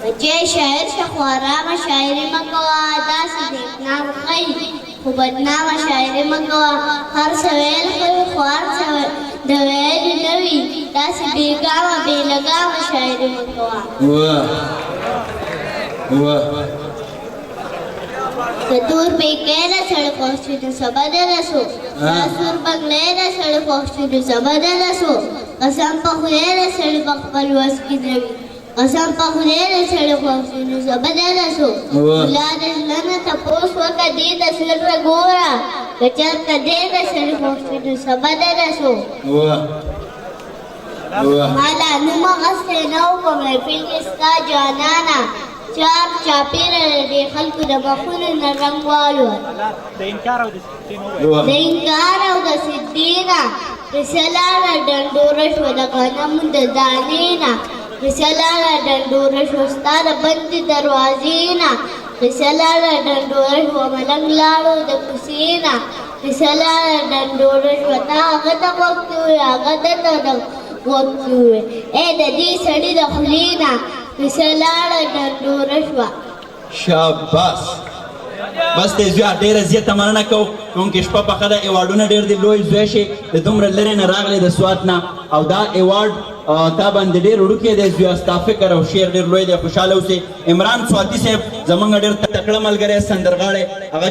بچی شاعر شه خو ارامه شاعري مه کوه، داسې نیکنام ښه خو بدنامه شاعري مه کوه. هر څه ویل ښه وي خو هر څه د ویلو نه وي، داسې بې ګامه بې لګامه شاعري مه کوه. واه واه. که تور پیکی له سړي خوښ شي نو څه بدله سو، دا سور بنګړی له سړي خوښ شي نو څه بدله سو. قسم په خدای له سړي په خپل وس کې نه وي، قسم په خدای له سړي خوښ شي نو څه بدله سو. ملا د زړه نه تپوس وکړه دې ته سره ګوره، که چېرته دې د سړي خوښ شي نو څه بدله سو. واه واه. ما لا نوم اخیستی نه و په محفل کې ستا جانانه، چار چاپېره د دې خلکو د مخونو نه رنګ والوت. د انکار او د د انکار او د سدې نه قصه لاړه ډنډوره شوه، د غنمو د دانې نه قصه لاړه ډنډوره شوه، ستا د بندې دروازې نه قصه لاړه ډنډوره شوه، ملنګ لاړو د کوڅې نه قصه لاړه ډنډوره شوه. تا هغه ته غوږ کې ووې، هغه ده ته د غوږ کې ووې، ای د دې سړي د خولې نه قصه لاړه ډنډوره شوه. شاباس. بس دی زویا، ډېره زیاته مننه کوو. چونکې شپه پخه ده، ایوارډونه ډېر دي، لوی زوی شي، د دومره لرې نه راغلی د سوات نه، او دا ایوارډ تا باندې ډېر وړوکی دی زویا، ستا فکر او شعر ډېر لوی دی، خوشحاله اوسې. عمران سواتي صاحب زمونږ ډېر تکړه ملګری سندرغاړی، هغه